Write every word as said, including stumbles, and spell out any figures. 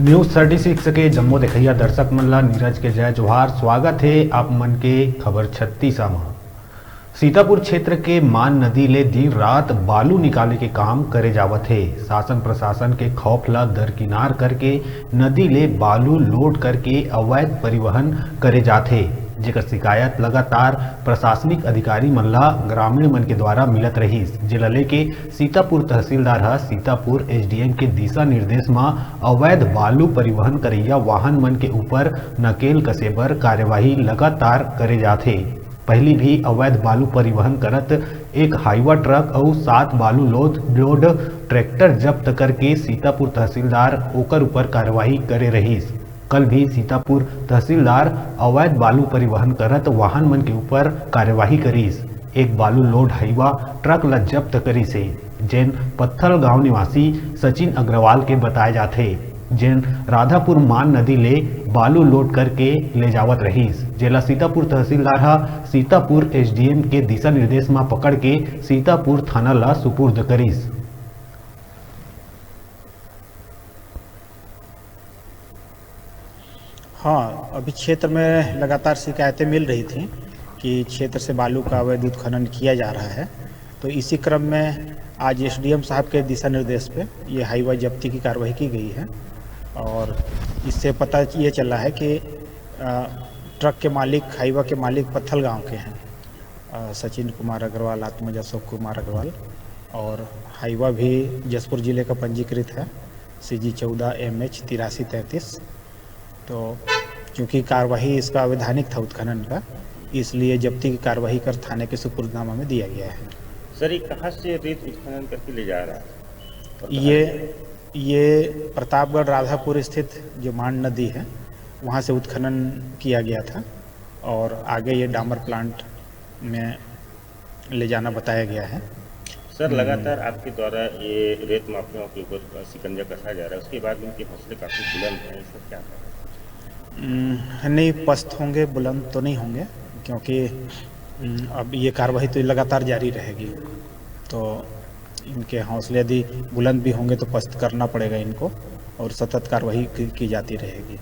News thirty six के जम्मो देखइया दर्शक मन ला नीरज के जय जोहार। स्वागत हे आप मन के खबर छत्तीस म। सीतापुर क्षेत्र के मान नदी ले दिन रात बालू निकाले के काम करे जावत हे। शासन प्रशासन के खौफ ला दरकिनार करके नदी ले बालू लोड करके अवैध परिवहन करे जात हे, जेकर शिकायत लगातार प्रशासनिक अधिकारी मन ला ग्रामीण मन के द्वारा मिलत रहिस, जेला लेके सीतापुर तहसीलदार ह सीतापुर एसडीएम के दिशा निर्देश म अवैध बालू परिवहन करइया वाहन मन के ऊपर नकेल कसे बर कार्यवाही लगातार करे जात हे। पहिली भी अवैध बालू परिवहन करत एक हाईवा ट्रक अउ सात बालू लोड, लोड ट्रैक्टर जब्त करके सीतापुर तहसीलदार ओकर ऊपर कार्यवाही करे रहिस। कल भी सीतापुर तहसीलदार अवैध बालू परिवहन करत वाहन मन के ऊपर कार्यवाही करिस। एक बालू लोड हाईवा ट्रक ल जब्त करिस हे, जेन पत्थल गांव निवासी सचिन अग्रवाल के बताए जात हे, जेन राधापुर मान नदी ले बालू लोड करके ले जावत रहिस, जेला सीतापुर तहसीलदार ह सीतापुर एसडीएम के दिशा निर्देश म पकड़ के सीतापुर थाना ल सुपुर्द करिस। हाँ, अभी क्षेत्र में लगातार शिकायतें मिल रही थी कि क्षेत्र से बालू का अवैध उत्खनन किया जा रहा है। तो इसी क्रम में आज एसडीएम साहब के दिशा निर्देश पे ये हाईवा जब्ती की कार्रवाई की गई है और इससे पता ये चला है कि, अ, ट्रक के मालिक, हाईवा के मालिक पत्थल गांव के हैं, अ, सचिन कुमार अग्रवाल, आत्मज अशोक कुमार अग्रवाल, और हाईवा भी जसपुर जिले का पंजीकृत है, सीजी चौदह एमएच तिरासी तैंतीस। तो क्योंकि कार्यवाही इसका अवैधानिक था उत्खनन का, इसलिए जब्ती की कार्यवाही कर थाने के सुपुर्दनामा में दिया गया है। सर, ये कहाँ से रेत उत्खनन करके ले जा रहा है? और कहाँ ये, से? ये प्रतापगढ़ राधापुर स्थित जो मांड नदी है, वहाँ से उत्खनन किया गया था और आगे ये डामर प्लांट में ले जाना बताया गया है। सर, हम्म। लगातार आपके द्वारा ये रेत माफियाओं के ऊपर शिकंजा कसा जा रहा है, उसके बाद उनके हौसले काफ़ी बुलंद हैं, सर, क्या कहें? हम्म, नहीं, पस्त होंगे, बुलंद तो नहीं होंगे, क्योंकि, हम्म, अब ये कार्रवाई तो लगातार जारी रहेगी, तो इनके हौसले यदि बुलंद भी होंगे तो पस्त करना पड़ेगा इनको और सतत कार्रवाई की, की जाती रहेगी।